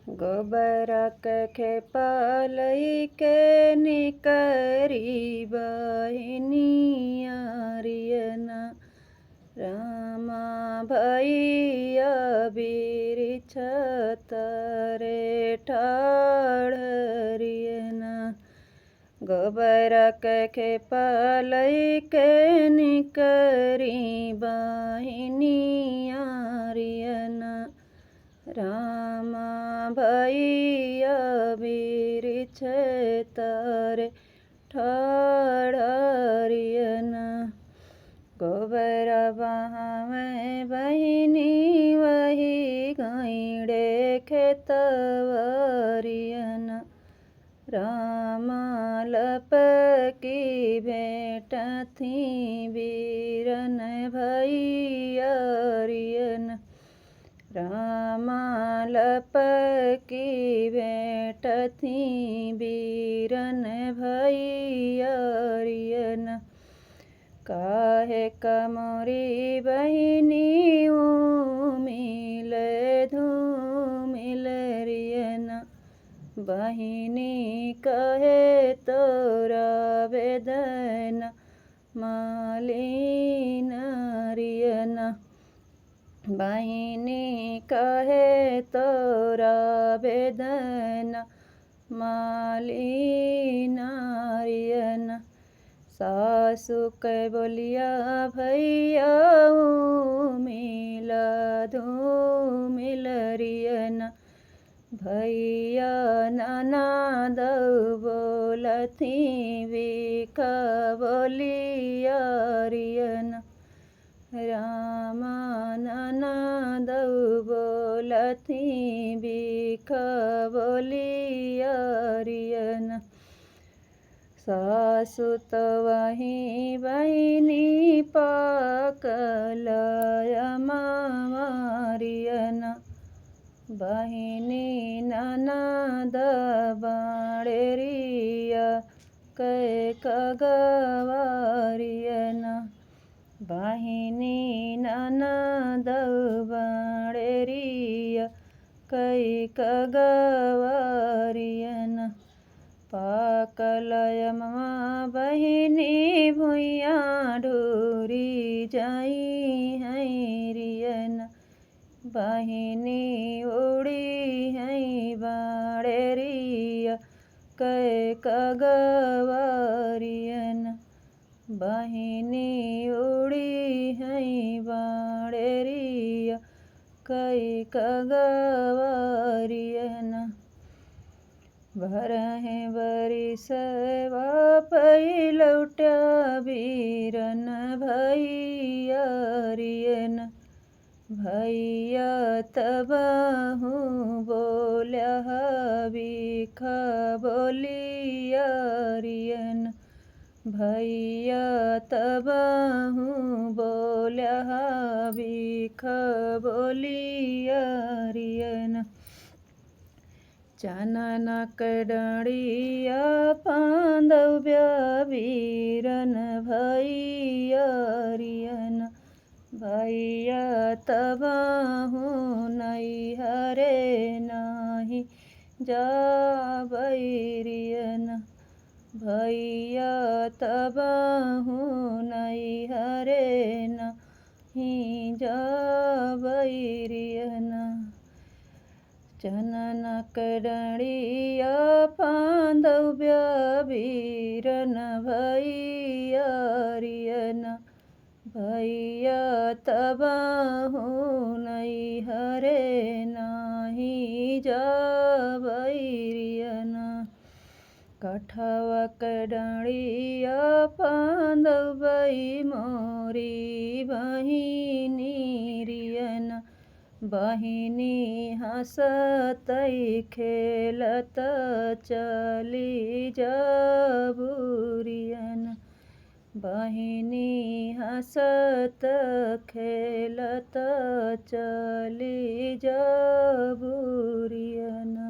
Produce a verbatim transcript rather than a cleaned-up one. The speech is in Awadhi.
गोबरा के खेपा लइके निकरी बहिनिया रियना, रामा भइया बिरिछ तरे ठाढ़ रियना। गोबरा के खेपा लइके निकरी बहिनिया रियना, रामा भइया बिरिछ तरे ठाढ़ रियना। गोबरा बहावे बहिनी वही गइँड़े खेतवा रियना, रामा लपकी भेंटथी बीरन भइया रियना, रामा लपकी भेंटथी बीरन भइया रियना। काहे क मोरी बहिनी उमिल धूमिल रियना, बहिनी काहे तोरा बेदना मालिन रियना, बहिनी काहे तोरा बेदना मालिन रियना। सासु के बोलिया भइया उमिल धूमिल रियना, भइया ननदउ बोलथी बिख बोलिया रियना, रामा ननदउ बोलथी बिख बोलिया रियना। सासु त वही बहिनी पाकल अमवा रियना, बहिनी ननद बाँड़े रिया कै कगवा रियना, बहिनी ननद बाँड़े रिया कै कगवा रियना। पाकल अमवा बहिनी भुइयाँ ढूरि जइहैं रियना, बहिनी उड़िहैं बाँड़े रिया कै कगवा रियना, बहिनी उड़िहैं बाँड़े रिया कै कगवा रियना। बरहे बरिसवा पै लौट्या बीरन भइया रियना, भइया तबहूँ बोल्या बिख बोलिया रियना, भइया तबहूँ बोल्या बिख बोलिया रियना। चननक डँड़िया पाँदउ ब्या बीरन भइया रियना, भइया तबहूँ नइहरे नाहीं जाबै रियना, भइया तबहूँ नइहरे नाहीं जाबै रियना। चननक डँड़िया पाँदउ ब्या बीरन भइया रियना, भइया तबहूँ नइहरे नाहीं जाबै रियना। कठवक डँड़िया पाँदउ बई मोरी बहिनी रियना, बहिनी हँसतै खेलत चली जाबू रियना, बहिनी हँसत खेलत चली जाबू रियना।